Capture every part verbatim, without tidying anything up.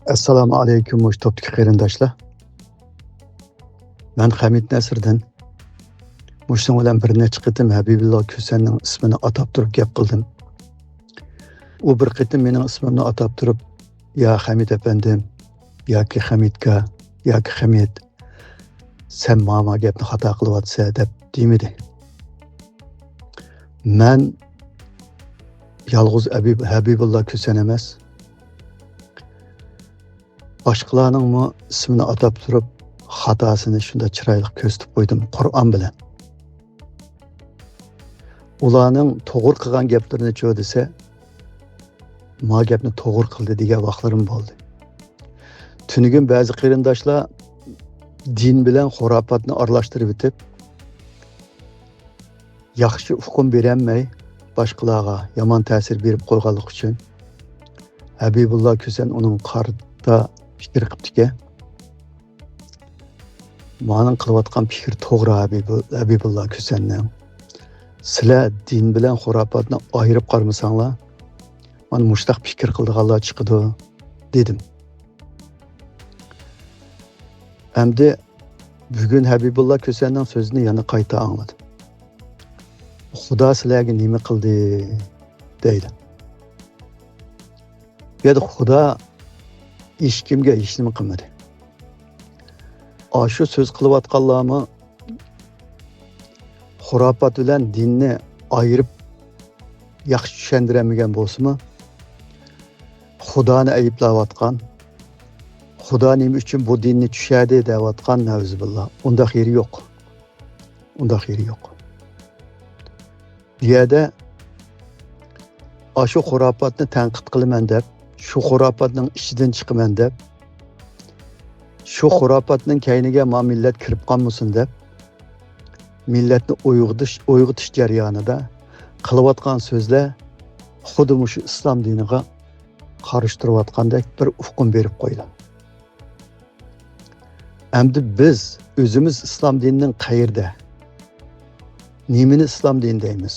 ئەسسالامۇ ئەلەيكۇم، مۇشۇ توپتىكى قېرىنداشلار. مەن خەمىت نەسىردىن. مۇشۇنىڭ بىلەن بىر نەچچە قېتىم ھەبىبۇللا كۈسەننىڭ ئىسمىنى ئاتاپ تۇرۇپ گەپ قىلدىم. ئۇ بىر قېتىم مېنىڭ ئىسمىمنى ئاتاپ تۇرۇپ، يا خەمىت ئەپەندىم، ياكى خەمىتكا، ياكى خەمىت، سەن ماما گەپنى خاتا قىلىۋاتىسەن دەپ دېمىدى. مەن يالغۇز ھەبىب-، ھەبىبۇللا كۈسەن ئەمەس. باشقىلارنىڭمۇ ئىسمىنى ئاتاپ تۇرۇپ، خاتاسىنى شۇنداق چىرايلىق كۆرسىتىپ قويدۇم قۇرئان بىلەن. ئۇلارنىڭ توغرا قىلغان گەپلىرىنىچۇ دېسە، ما گەپنى توغرا قىلدى دېگەن ۋاقىتلىرىم بولدى. تۈنۈگۈن بەزى قېرىنداشلار دىن بىلەن خۇراپاتنى ئارىلاشتۇرۇۋېتىپ، ياخشى ئۇقۇم بېرەلمەي، باشقىلارغا يامان تەسىر بېرىپ قويغانلىقى ئۈچۈن، ھەبىبۇللا كۈسەن ئۇنىڭ قارىتا پىكىر قىپتىكەن. مانىڭ قىلىۋاتقان پىكرى توغرا، ھەبىبۇ-، ھەبىبۇللا كۈسەننىڭ. سىلەر دىن بىلەن خۇراپاتنى ئايرىپ قارىمىساڭلار، مانا مۇشۇنداق پىكىر قىلىدىغانلار چىقىدۇ، دېدىم. ئەمدى بۈگۈن ھەبىبۇللا كۈسەننىڭ سۆزىنى يەنە قايتا ئاڭلىدىم. «خۇدا سىلەرگە نېمە قىلدى؟» دەيدۇ. بۇ يەردە خۇدا ھېچكىمگە ھېچنېمە قىلمىدى. ئاشۇ سۆز قىلىۋاتقانلارمۇ خۇراپات بىلەن دىننى ئايرىپ ياخشى چۈشەندۈرەلمىگەن بولسىمۇ، خۇدانى ئەيىبلەۋاتقان، خۇدا نېمە ئۈچۈن بۇ دىننى چۈشەردى دەۋاتقان، نەئۇزۇبىللا. ئۇنداق يېرى يوق. ئۇنداق يېرى يوق. بۇ يەردە ئاشۇ خۇراپاتنى تەنقىد قىلىمەن دەپ، شۇ خۇراپاتنىڭ ئىچىدىن چىقىمەن دەپ، شۇ خۇراپاتنىڭ كەينىگە ما مىللەت كىرىپ قالمىسۇن دەپ، مىللەتنى ئويغىتىش، ئويغىتىش جەريانىدا قىلىۋاتقان سۆزلەر خۇددى مۇشۇ ئىسلام دىنىغا قارشى تۇرۇۋاتقاندەك بىر ئۇقۇم بېرىپ قويىدۇ. ئەمدى بىز ئۆزىمىز ئىسلام دىنىنىڭ قەيىرىدە؟ نېمىنى ئىسلام دىنى دەيمىز؟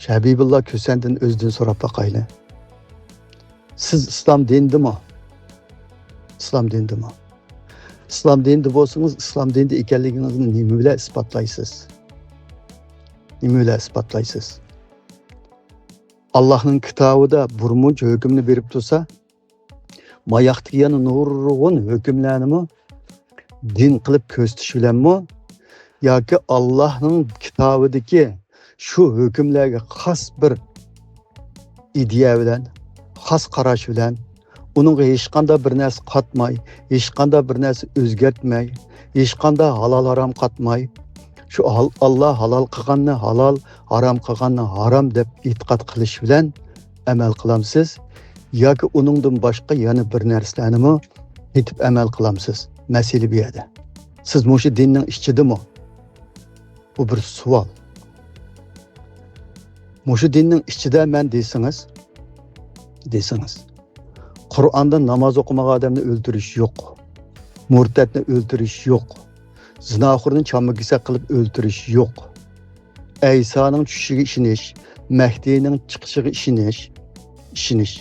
شۇ ھەبىبۇللا كۈسەندىن ئۆزىدىن سوراپ باقايلى. سىز ئىسلام دىنىدىمۇ؟ ئىسلام دىنىدىمۇ؟ ئىسلام دىنىدا بولسىڭىز، ئىسلام دىنىدا ئىكەنلىكىڭىزنى نېمە بىلەن ئىسپاتلايسىز؟ نېمە بىلەن ئىسپاتلايسىز؟ ئاللاھنىڭ كىتابىدا بىر مۇنچە ھۆكۈمنى بېرىپ تۇرسا، ماياقتىكى يەنە نۇرغۇن ھۆكۈملەرنىمۇ دىن قىلىپ كۆرسىتىش بىلەنمۇ ياكى ئاللاھنىڭ كىتابىدىكى شۇ ھۆكۈملەرگە خاس بىر ئىدىيە بىلەن، خاس قاراش بىلەن، ئۇنىڭغا ھېچقانداق بىر نەرسە قاتماي، ھېچقانداق بىر نەرسە ئۆزگەرتمەي، ھېچقانداق ھالال ھارام قاتماي، شۇ ھال-، ئاللا ھالال قىلغاننى ھالال، ھارام قىلغاننى ھارام دەپ ئېتىقاد قىلىش بىلەن ئەمەل قىلامسىز ياكى ئۇنىڭدىن باشقا يەنە بىر نەرسىلەرنىمۇ ئېيتىپ ئەمەل قىلامسىز؟ مەسىلە بۇ يەردە. سىز مۇشۇ دىننىڭ ئىچىدىمۇ؟ بۇ بىر سوئال. مۇشۇ دىننىڭ ئىچىدە مەن دېسىڭىز، دېسىڭىز، قۇرئاندا ناماز ئوقۇمىغان ئادەمنى ئۆلتۈرۈش يوق. مۇرتەتنى ئۆلتۈرۈش يوق. زىناخورنى چامما كېسەك قىلىپ ئۆلتۈرۈش يوق. ئەيسانىڭ چۈشۈشىگە ئىشىنىش، مەھدىينىڭ چىقىشىغا ئىشىنىش، ئىشىنىش.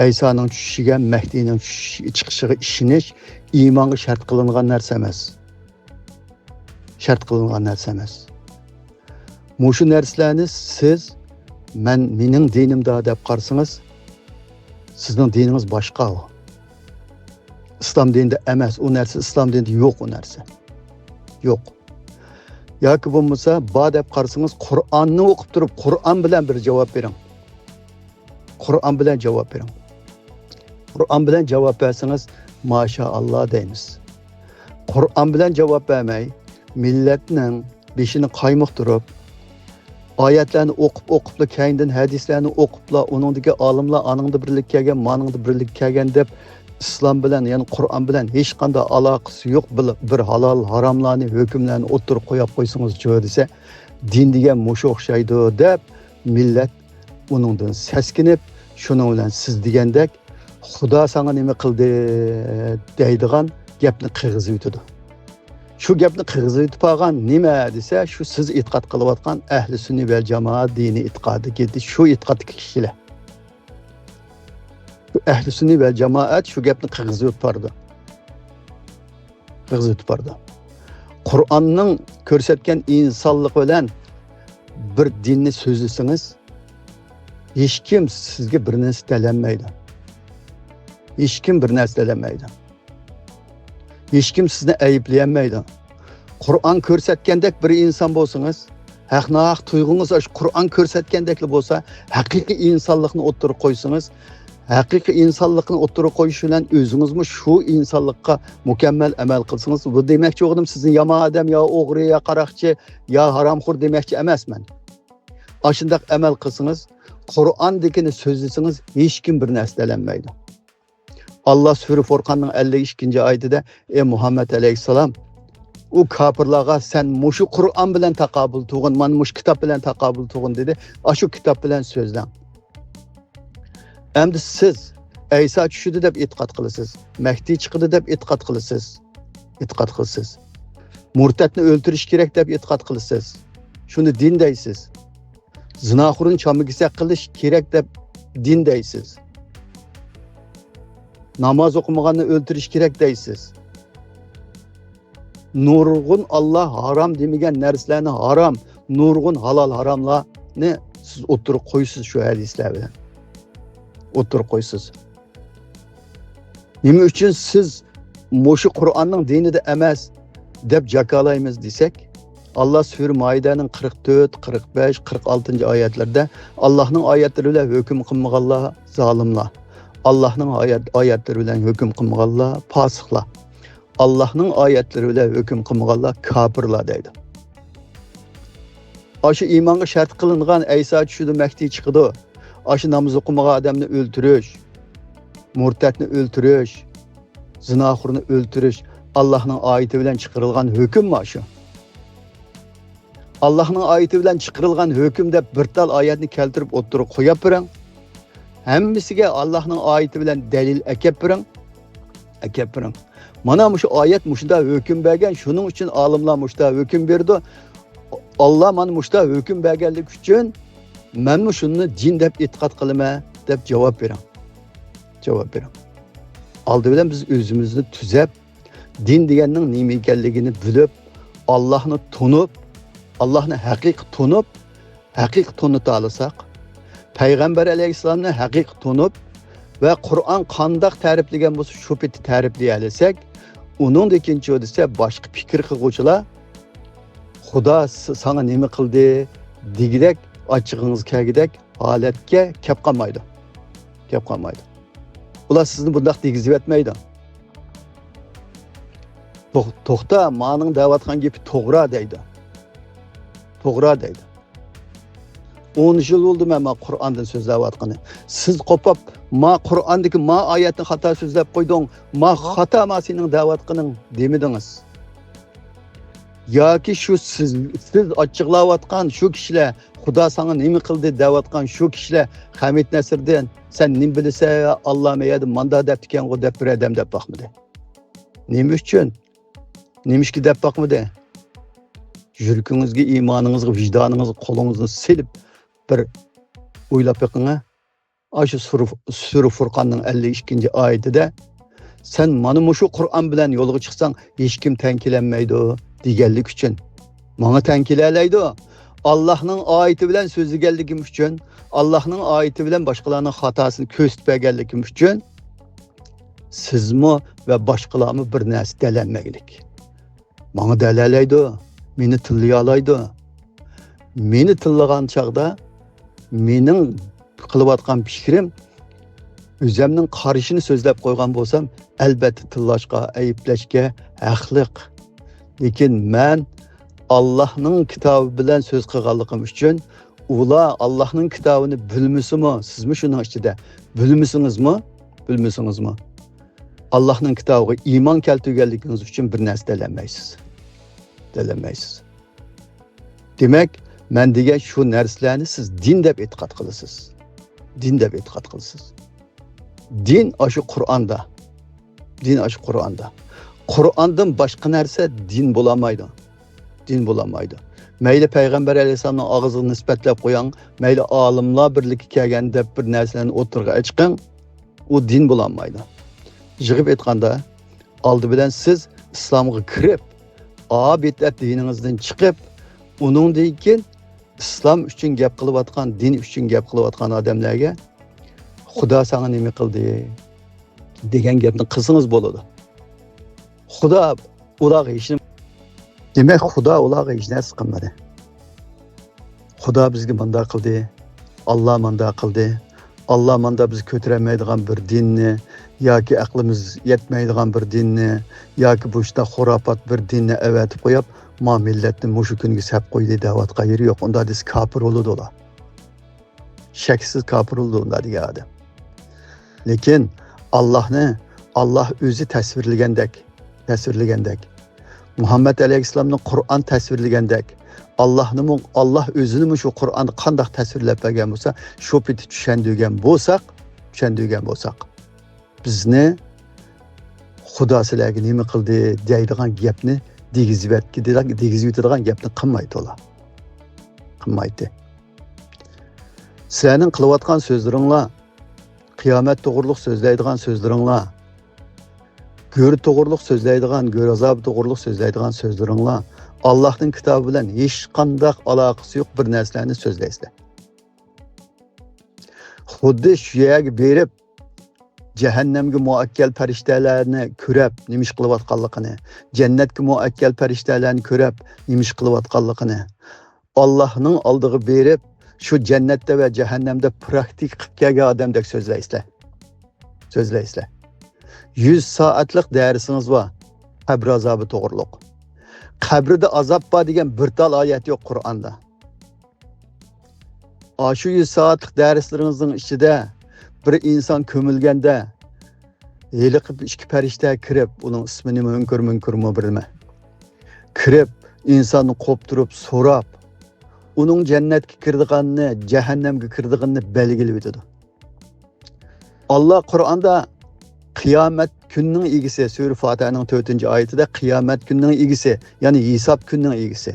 ئەيسانىڭ چۈشۈشىگە، مەھدىينىڭ چۈشۈشى-، چىقىشىغا ئىشىنىش ئىمانغا شەرت قىلىنغان نەرسە ئەمەس. شەرت قىلىنغان نەرسە ئەمەس. مۇشۇ نەرسىلەرنى سىز، مەن، مېنىڭ دىنىمدا دەپ قارىسىڭىز، سىزنىڭ دىنىڭىز باشقا ئۇ. ئىسلام دىنىدا ئەمەس، ئۇ نەرسە ئىسلام دىنىدا يوق، ئۇ نەرسە. يوق. ياكى بولمىسا، بار دەپ قارىسىڭىز، قۇرئاننى ئوقۇپ تۇرۇپ، قۇرئان بىلەن بىر جاۋاب بېرىڭ. قۇرئان بىلەن جاۋاب بېرىڭ. قۇرئان بىلەن جاۋاب بەرسىڭىز، ماشائاللا دەيمىز. قۇرئان بىلەن جاۋاب بەرمەي، مىللەتنىڭ بېشىنى قايمۇقتۇرۇپ، ئايەتلەرنى ئوقۇپ، ئوقۇپلا، كەينىدىن ھەدىسلەرنى ئوقۇپلا، ئۇنىڭدىكى ئالىملار ئانىڭدا بىرلىككە كەلگەن، مانىڭدا بىرلىككە كەلگەن دەپ، ئىسلام بىلەن، يەنى قۇرئان بىلەن ھېچقانداق ئالاقىسى يوق، بىر، بىر ھالال، ھاراملارنى، ھۆكۈملەرنى ئوتتۇرىغا قويۇپ قويسىڭىزچۇ دېسە، دىن دېگەن مۇشۇ ئوخشايدۇ دەپ، مىللەت ئۇنىڭدىن سەسكىنىپ، شۇنىڭ بىلەن سىز دېگەندەك، «خۇدا ساڭا نېمە قىلدى؟» دەيدىغان گەپنى قىرغىزىۋېتىدۇ. شۇ گەپنى قىرغىزىۋېتىپ قالغان نېمە دېسە، شۇ سىز ئېتىقاد قىلىۋاتقان ئەھلى سۈننە ۋەل جامائەت دىنىي ئېتىقادىدىكى شۇ ئېتىقادتىكى كىشىلەر. ئەھلى سۈننە ۋەل جامائەت شۇ گەپنى قىغىزىۋېتىپ بارىدۇ. قىغىزىۋېتىپ بارىدۇ. قۇرئاننىڭ كۆرسەتكەن ئىنسانلىقى بىلەن بىر دىننى سۆزلىسىڭىز، ھېچكىم سىزگە بىر نەرسە دېيەلمەيدۇ. ھېچكىم بىر نەرسە دېيەلمەيدۇ. ھېچكىم سىزنى ئەيىبلىيەلمەيدۇ. قۇرئان كۆرسەتكەندەك بىر ئىنسان بولسىڭىز، ھەق-ناھەق تۇيغۇڭىز ئاشۇ قۇرئان كۆرسەتكەندەكلا بولسا، ھەقىقىي ئىنسانلىقنى ئوتتۇرىغا قويسىڭىز، ھەقىقىي ئىنسانلىقنى ئوتتۇرىغا قويۇش بىلەن ئۆزىڭىزمۇ شۇ ئىنسانلىققا مۇكەممەل ئەمەل قىلسىڭىز، بۇ دېمەكچى بولغىنىم سىزنى يامان ئادەم يا ئوغرى يا قاراقچى يا ھارامخور دېمەكچى ئەمەسمەن. ئاشۇنداق ئەمەل قىلسىڭىز، قۇرئاندىكىنى سۆزلىسىڭىز، ھېچكىم بىر نەرسە دېيەلمەيدۇ. ئاللا سۈرە فۇرقاننىڭ ئەللىك ئىككىنچى ئايىتىدە، ئەي مۇھەممەد ئەلەيھىسسالام، ئۇ كاپىرلارغا سەن مۇشۇ قۇرئان بىلەن تاقابىل تۇرغىن، مانا مۇشۇ كىتاب بىلەن تاقابىل تۇرغىن دېدى. ئاشۇ كىتاب بىلەن سۆزلەڭ. ئەمدى سىز ئەيسا چۈشىدۇ دەپ ئېتىقاد قىلىسىز، مەھدى چىقىدۇ دەپ ئېتىقاد قىلىسىز، ئېتىقاد قىلىسىز. مۇرتەتنى ئۆلتۈرۈش كېرەك دەپ ئېتىقاد قىلىسىز. شۇنى دىن دەيسىز. زىناخورنى چامىكېسەك قىلىش كېرەك دەپ دىن دەيسىز. ناماز ئوقۇمىغاننى ئۆلتۈرۈش كېرەك دەيسىز. نۇرغۇن ئاللا ھارام دېمىگەن نەرسىلەرنى ھارام، نۇرغۇن ھالال ھاراملارنى سىز ئوتتۇرىغا قويىسىز شۇ ھەدىسلەر بىلەن. ئوتتۇرىغا قويىسىز. نېمە ئۈچۈن سىز مۇشۇ قۇرئاننىڭ دىنىدا ئەمەس دەپ جاكالايمىز دېسەك، ئاللا سۈرە مائىدەنىڭ قىرىق تۆت، قىرىق بەش، قىرىق ئالتىنچى ئايەتلىرىدە، ئاللانىڭ ئايەتلىرى بىلەن ھۆكۈم قىلمىغانلار زالىملار، ئاللانىڭ ئايەت-، ئايەتلىرى بىلەن ھۆكۈم قىلمىغانلار پاسىقلار، ئاللانىڭ ئايەتلىرى بىلەن ھۆكۈم قىلمىغانلار كاپىرلار دەيدۇ. ئاشۇ ئىمانغا شەرت قىلىنغان ئەيسا چۈشىدۇ، مەھدى چىقىدۇ. ئاشۇ ناماز ئوقۇمىغان ئادەمنى ئۆلتۈرۈش، مۇرتەتنى ئۆلتۈرۈش، زىناخورنى ئۆلتۈرۈش ئاللانىڭ ئايىتى بىلەن چىقىرىلغان ھۆكۈممۇ ئاشۇ؟ ئاللانىڭ ئايىتى بىلەن چىقىرىلغان ھۆكۈم دەپ بىر تال ئايەتنى كەلتۈرۈپ ئوتتۇرىغا قويۇپ بېرىڭ. ھەممىسىگە ئاللانىڭ ئايىتى بىلەن دەلىل ئەكەپ بېرىڭ. ئەكەپ بېرىڭ. مانا مۇشۇ ئايەت مۇشۇنداق ھۆكۈم بەرگەن، شۇنىڭ ئۈچۈن ئالىملار مۇشۇنداق ھۆكۈم بېرىدۇ. ئاللا مانا مۇشۇنداق ھۆكۈم بەرگەنلىكى ئۈچۈن مەنمۇ شۇنى دىن دەپ ئېتىقاد قىلىمەن دەپ جاۋاب بېرىڭ. جاۋاب بېرىڭ. ئالدى بىلەن بىز ئۆزىمىزنى تۈزەپ، دىن دېگەننىڭ نېمە ئىكەنلىكىنى بىلىپ، ئاللاھنى تونۇپ، ئاللاھنى ھەقىقىي تونۇپ، ھەقىقىي تونۇتالىساق، پەيغەمبەر ئەلەيھىسسالامنى ھەقىقىي تونۇپ ۋە قۇرئان قانداق تەرىپلىگەن بولسا، شۇ پېتى تەرىپلىيەلىسەك، ئۇنىڭدىن كېيىن دېسە، باشقا پىكىر قىلغۇچىلار، «خۇدا س-، ساڭا نېمە قىلدى؟» دېگۈدەك، ئاچچىقىڭىز كەلگۈدەك ھالەتكە كەپ قالمايدۇ. كەپ قالمايدۇ. ئۇلار سىزنى بۇنداق دېگۈزۈۋەتمەيدۇ. «توخ-، توختا، مانىڭ دەۋاتقان گېپى توغرا» دەيدۇ. «توغرا» دەيدۇ. «ئون يىل بولدى مەن ما قۇرئاندىن سۆزلەۋاتقىنى. سىز قوپاپ، ما قۇرئاندىكى ما ئايەتنى خاتا سۆزلەپ قويدۇڭ، ما خاتا ما سېنىڭ دەۋاتقىنىڭ» دېمىدىڭىز. ياكى شۇ سىز، سىز ئاچچىقلاۋاتقان شۇ كىشىلەر، «خۇدا ساڭا نېمە قىلدى؟» دەۋاتقان شۇ كىشىلەر، «خەمىت نەسىردىن، سەن نېمە بىلىسەن، ئاللا مەيەردە ماندا دەپتىكەنغۇ» دەپ بىر ئادەم دەپ باقمىدى. نېمە ئۈچۈن؟ نېمىشقا دەپ باقمىدى؟ يۈرىكىڭىزگە، ئىمانىڭىزغا، ۋىجدانىڭىزغا قولىڭىزنى سېلىپ بىر ئويلاپ بېقىڭا. ئاشۇ سۈرە، سۈرە فۇرقاننىڭ ئەللىك ئىككىنچى ئايىتىدە، «سەن مانا مۇشۇ قۇرئان بىلەن يولغا چىقساڭ، ھېچكىم تەڭ كېلەلمەيدۇ» دېگەنلىك ئۈچۈن، ماڭا تەڭ كېلەلەيدۇ. ئاللاھنىڭ ئايىتى بىلەن سۆزلىگەنلىكىم ئۈچۈن، ئاللاھنىڭ ئايىتى بىلەن باشقىلارنىڭ خاتاسىنى كۆرسىتىپ بەرگەنلىكىم ئۈچۈن، سىزمۇ ۋە باشقىلارمۇ بىر نەرسە دېيەلمەيلىك. ماڭا دەلەيلەيدۇ، مېنى تىللىيالايدۇ. مېنى تىللىغان چاغدا مېنىڭ قىلىۋاتقان پىكرىم، ئۆزەمنىڭ قارىشىنى سۆزلەپ قويغان بولسام، ئەلبەتتە تىللاشقا، ئەيىبلەشكە ھەقلىق. لېكىن مەن ئاللاھنىڭ كىتابى بىلەن سۆز قىلغانلىقىم ئۈچۈن، ئۇلار ئاللاھنىڭ كىتابىنى بىلمىسىمۇ، سىزمۇ شۇنىڭ ئىچىدە، بىلمىسىڭىزمۇ، بىلمىسىڭىزمۇ، ئاللاھنىڭ كىتابىغا ئىمان كەلتۈرگەنلىكىڭىز ئۈچۈن بىر نەرسە دېيەلمەيسىز. دېيەلمەيسىز. دېمەك، مەن دېگەن شۇ نەرسىلەرنى سىز دىن دەپ ئېتىقاد قىلىسىز. دىن دەپ ئېتىقاد قىلىسىز. دىن ئاشۇ قۇرئاندا. دىن ئاشۇ قۇرئاندا. قۇرئاندىن باشقا نەرسە دىن بولالمايدۇ. دىن بولالمايدۇ. مەيلى پەيغەمبەر ئەلەيھىسسالامنىڭ ئاغزىغا نىسبەتلەپ قويۇڭ، مەيلى ئالىملار بىرلىككە كەلگەن دەپ بىر نەرسىلەرنى ئوتتۇرىغا چىقىڭ، ئۇ دىن بولالمايدۇ. يىغىپ ئېيتقاندا، ئالدى بىلەن سىز ئىسلامغا كىرىپ، ئا بىدئەت دىنىڭىزدىن چىقىپ، ئۇنىڭدىن كېيىن ئىسلام ئۈچۈن گەپ قىلىۋاتقان، دىن ئۈچۈن گەپ قىلىۋاتقان ئادەملەرگە «خۇدا ساڭا نېمە قىلدى؟» دېگەن گەپنى قىلسىڭىز بولىدۇ. خۇدا ئۇلارغا ھېچ نېمە، دېمەك، خۇدا ئۇلارغا ھېچ نەرسە قىلمىدى. خۇدا بىزگە مانداق قىلدى، ئاللا مانداق قىلدى، ئاللا ماندا بىز كۆتۈرەلمەيدىغان بىر دىننى ياكى ئەقلىمىز يەتمەيدىغان بىر دىننى ياكى بۇ شۇنداق خۇراپات بىر دىننى ئەۋەتىپ قويۇپ، ما مىللەتنى مۇشۇ كۈنگە سەپ قويدى دەۋاتقان يېرى يوق. ئۇنداق دېسە كاپىر بولىدۇ ئۇلار. شەكسىز كاپىر بولىدۇ ئۇنداق دېگەن ئادەم. لېكىن ئاللاھنى ئاللاھ ئۆزى تەسۋىرلىگەندەك، تەسۋىرلىگەندەك، مۇھەممەد ئەلەيھىسسالامنى قۇرئان تەسۋىرلىگەندەك، ئاللاھنىمۇ، ئاللاھ ئۆزىنىمۇ شۇ قۇرئاندا قانداق تەسۋىرلەپ بەرگەن بولسا، شۇ پېتى چۈشەندۈرگەن بولساق، چۈشەندۈرگەن بولساق، بىزنى «خۇدا سىلەرگە نېمە قىلدى؟» دەيدىغان گەپنى دېگۈزۈۋەتكى-، دېگۈزۈۋېتىدىغان گەپنى قىلمايتتى ئۇلار. قىلمايتتى. سىلەرنىڭ قىلىۋاتقان سۆزلىرىڭلار، قىيامەت توغرۇلۇق سۆزلەيدىغان سۆزلىرىڭلار، گۆر توغرۇلۇق سۆزلەيدىغان، گۆر ئازابى توغرۇلۇق سۆزلەيدىغان سۆزلىرىڭلار ئاللاھنىڭ كىتابى بىلەن ھېچقانداق ئالاقىسى يوق بىر نەرسىلەرنى سۆزلەيسىلەر. خۇددى شۇ يەرگە بېرىپ، جەھەننەمگە مۇئەككەل پەرىشتەلەرنى كۆرەپ نېمە ئىش قىلىۋاتقانلىقىنى، جەننەتكە مۇئەككەل پەرىشتەلەرنى كۆرەپ نېمە ئىش قىلىۋاتقانلىقىنى، ئاللاھنىڭ ئالدىغا بېرىپ، شۇ جەننەتتە ۋە جەھەننەمدە پراكتىكا قىلىپ كەلگەن ئادەمدەك سۆزلەيسىلەر. سۆزلەيسىلەر. يۈز سائەتلىك دەرسىڭىز بار، قەبرە ئازابى توغرۇلۇق. قەبرىدە ئازاب بار دېگەن بىر تال ئايەت يوق قۇرئاندا. ئاشۇ يۈز سائەتلىك دەرسلىرىڭىزنىڭ ئىچىدە بىر ئىنسان كۆمۈلگەندە، ھېلىقى ئىككى پەرىشتە كىرىپ، ئۇنىڭ ئىسمى نېمە، مۇنكىر، مۇنكىرمۇ بىلمە. كىرىپ، ئىنساننى قوپتۇرۇپ، سوراپ، ئۇنىڭ جەننەتكە كىرىدىغانىنى، جەھەننەمگە كىرىدىغىنىنى بەلگىلىۋېتىدۇ. ئاللا قۇرئاندا قىيامەت كۈننىڭ ئىگىسى، سۈرە فاتىھەنىڭ تۆتىنچى ئايىتىدە قىيامەت كۈننىڭ ئىگىسى، يەنى ھېساب كۈننىڭ ئىگىسى.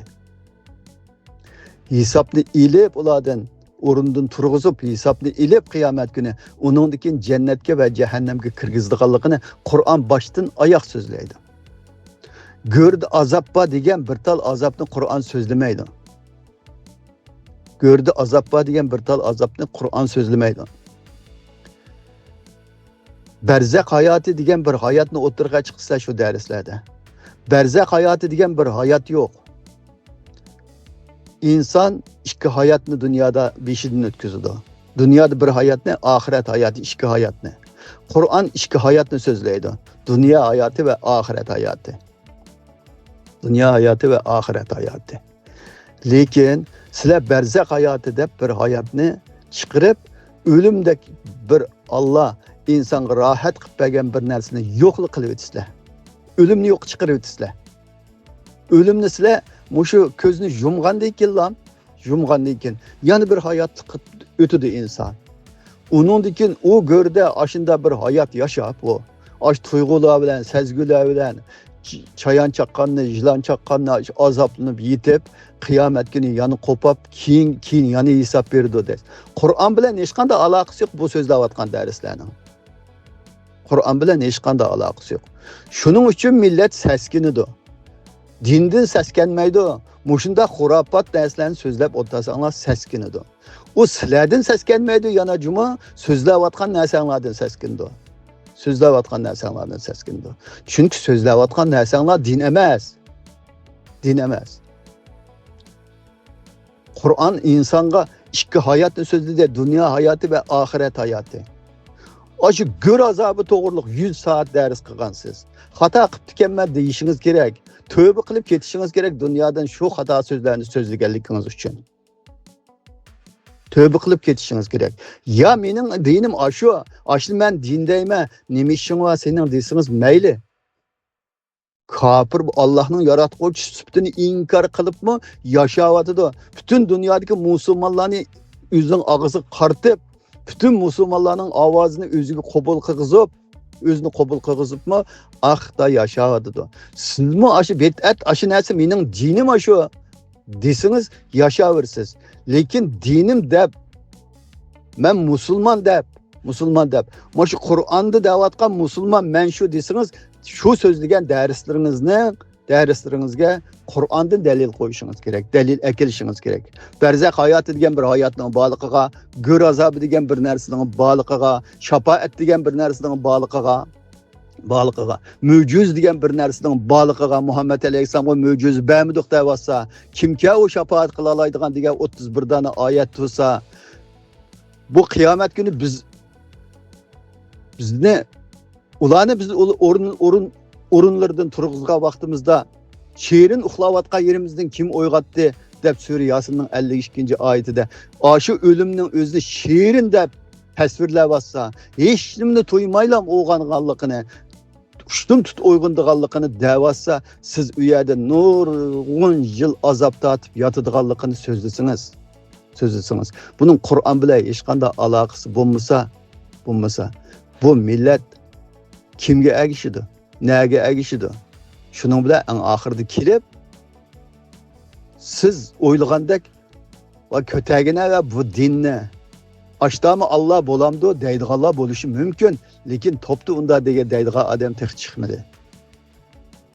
ھېسابنى ئېلىپ، ئۇلاردىن ئورنىدىن تۇرغۇزۇپ، ھېسابنى ئېلىپ قىيامەت كۈنى، ئۇنىڭدىن كېيىن جەننەتكە ۋە جەھەننەمگە كىرگۈزىدىغانلىقىنى قۇرئان باشتىن ئاياق سۆزلەيدۇ. گۆردە ئازاب بار دېگەن بىر تال ئازابنى قۇرئان سۆزلىمەيدۇ. گۆردە ئازاب بار دېگەن بىر تال ئازابنى قۇرئان سۆزلىمەيدۇ. بەرزەخ ھاياتى دېگەن بىر ھاياتنى ئوتتۇرىغا چىقىسىلەر شۇ دەرسلەردە. بەرزەخ ھاياتى دېگەن بىر ھايات يوق. ئىنسان ئىككى ھاياتنى دۇنيادا بېشىدىن ئۆتكۈزىدۇ. دۇنيادا بىر ھاياتنى، ئاخىرەت ھاياتى، ئىككى ھاياتنى. قۇرئان ئىككى ھاياتنى سۆزلەيدۇ. دۇنيا ھاياتى ۋە ئاخىرەت ھاياتى. دۇنيا ھاياتى ۋە ئاخىرەت ھاياتى. لېكىن سىلەر بەرزەخ ھاياتى دەپ بىر ھاياتنى چىقىرىپ، ئۆلۈمدەك بىر ئاللا ئىنسانغا راھەت قىلىپ بەرگەن بىر نەرسىنى يوقلا قىلىۋېتىسىلەر. ئۆلۈمنى يوققا چىقىرىۋېتىسىلەر. ئۆلۈمنى سىلەر مۇشۇ كۆزنى يۇمغاندىن كېيىنلا، يۇمغاندىن كېيىن يەنە بىر ھاياتلىققا ئۆتىدۇ ئىنسان. ئۇنىڭدىن كېيىن ئۇ گۆردە ئاشۇنداق بىر ھايات ياشاپ، ئۇ ئاشۇ تۇيغۇلار بىلەن، سەزگۈلەر بىلەن، چ-، چايان چاققاننى، يىلان چاققاننى ئاشۇ ئازابلىنىپ يېتىپ، قىيامەت كۈنى يەنە قوپاپ، كېيىن، كېيىن يەنە ھېساب بېرىدۇ دەيسىز. قۇرئان بىلەن ھېچقانداق ئالاقىسى يوق بۇ سۆزلەۋاتقان دەرسلەرنىڭ. قۇرئان بىلەن ھېچقانداق ئالاقىسى يوق. شۇنىڭ ئۈچۈن مىللەت سەسكىنىدۇ. دىندىن سەسكەنمەيدۇ. مۇشۇنداق خۇراپات نەرسىلەرنى سۆزلەپ ئولتۇرساڭلار سەسكىنىدۇ. ئۇ سىلەردىن سەسكەنمەيدۇ، يەنە جۇمۇ سۆزلەۋاتقان نەرسەڭلاردىن سەسكىنىدۇ. سۆزلەۋاتقان نەرسەڭلاردىن سەسكىنىدۇ. چۈنكى سۆزلەۋاتقان نەرسەڭلار دىن ئەمەس. دىن ئەمەس. قۇرئان ئىنسانغا ئىككى ھاياتنى سۆزلىدى، دۇنيا ھاياتى ۋە ئاخىرەت ھاياتى. ئاشۇ گۆر ئازابى توغرۇلۇق يۈز سائەت دەرس قىلغانسىز. خاتا قىپتىكەنمەن دېيىشىڭىز كېرەك. تۆبە قىلىپ كېتىشىڭىز كېرەك دۇنيادىن شۇ خاتا سۆزلەرنى سۆزلىگەنلىكىڭىز ئۈچۈن. تۆبە قىلىپ كېتىشىڭىز كېرەك. يا مېنىڭ دىنىم ئاشۇ، ئاشۇنى مەن دىن دەيمەن، نېمە ئىشىڭ بار سېنىڭ دېسىڭىز مەيلى. كاپىر بۇ ئاللاھنىڭ ياراتقۇچى سۈپىتىنى ئىنكار قىلىپمۇ ياشاۋاتىدۇ. پۈتۈن دۇنيادىكى مۇسۇلمانلارنى ئۆزىنىڭ ئاغزىغا قارىتىپ، پۈتۈن مۇسۇلمانلارنىڭ ئاۋازىنى ئۆزىگە قوبۇل قىلغۇزۇپ، ئۆزىنى قوبۇل قىلغۇزۇپمۇ ئاختا ياشاۋاتىدۇ. سىزمۇ ئاشۇ بىدئەت، ئاشۇ نەرسە مېنىڭ دىنىم ئاشۇ دېسىڭىز ياشاۋېرىسىز. لېكىن دىنىم دەپ، مەن مۇسۇلمان دەپ، مۇسۇلمان دەپ. مانا شۇ قۇرئاندا دەۋاتقان مۇسۇلمان مەن شۇ دېسىڭىز، شۇ سۆزلىگەن دەرسلىرىڭىزنىڭ، دەرسلىرىڭىزگە قۇرئاندىن دەلىل قويۇشىڭىز كېرەك، دەلىل ئەكېلىشىڭىز كېرەك. بەرزەخ ھاياتى دېگەن بىر ھاياتنىڭ بارلىقىغا، گۆر ئازابى دېگەن بىر نەرسىنىڭ بارلىقىغا، شاپائەت دېگەن بىر نەرسىنىڭ بارلىقىغا، بارلىقىغا، مۆجىزە دېگەن بىر نەرسىنىڭ بارلىقىغا، مۇھەممەد ئەلەيھىسسالامغا مۆجىزە بەرمىدۇق دەۋاتسا، كىمكى ئۇ شاپائەت قىلالايدىغان دېگەن ئوتتۇز بىر دانە ئايەت تۇرسا، بۇ قىيامەت كۈنى بىز، بىزنى، ئۇلارنى بىز ئورۇن، ئورۇن، ئورۇنلىرىدىن تۇرغۇزغان ۋاقتىمىزدا، شېرىن ئۇخلاۋاتقان يېرىمىزدىن كىم ئويغاتتى؟ دەپ سۈرە ياسىننىڭ ئەللىك ئىككىنچى ئايىتىدە، ئاشۇ ئۆلۈمنىڭ ئۆزىنى شېرىن دەپ تەسۋىرلەۋاتسا، ھېچنېمىنى تۇيمايلا ئويغانغانلىقىنى، ئۇشتۇمتۇت ئويغىنىدىغانلىقىنى دەۋاتسا، سىز ئۇ يەردە نۇرغۇن يىل ئازاب تارتىپ ياتىدىغانلىقىنى سۆزلىسىڭىز، سۆزلىسىڭىز. بۇنىڭ قۇرئان بىلەن ھېچقانداق ئالاقىسى بولمىسا، بولمىسا، بۇ مىللەت كىمگە ئەگىشىدۇ؟ نەگە ئەگىشىدۇ؟ شۇنىڭ بىلەن ئەڭ ئاخىرىدا كېلىپ، سىز ئويلىغاندەك ۋە كۆتەرگىنە ۋە بۇ دىننى ئاشتامۇ ئاللا بولامدۇ دەيدىغانلار بولۇشى مۇمكىن، لېكىن توپتا ئۇنداق دېگەن دەيدىغان ئادەم تېخى چىقمىدى.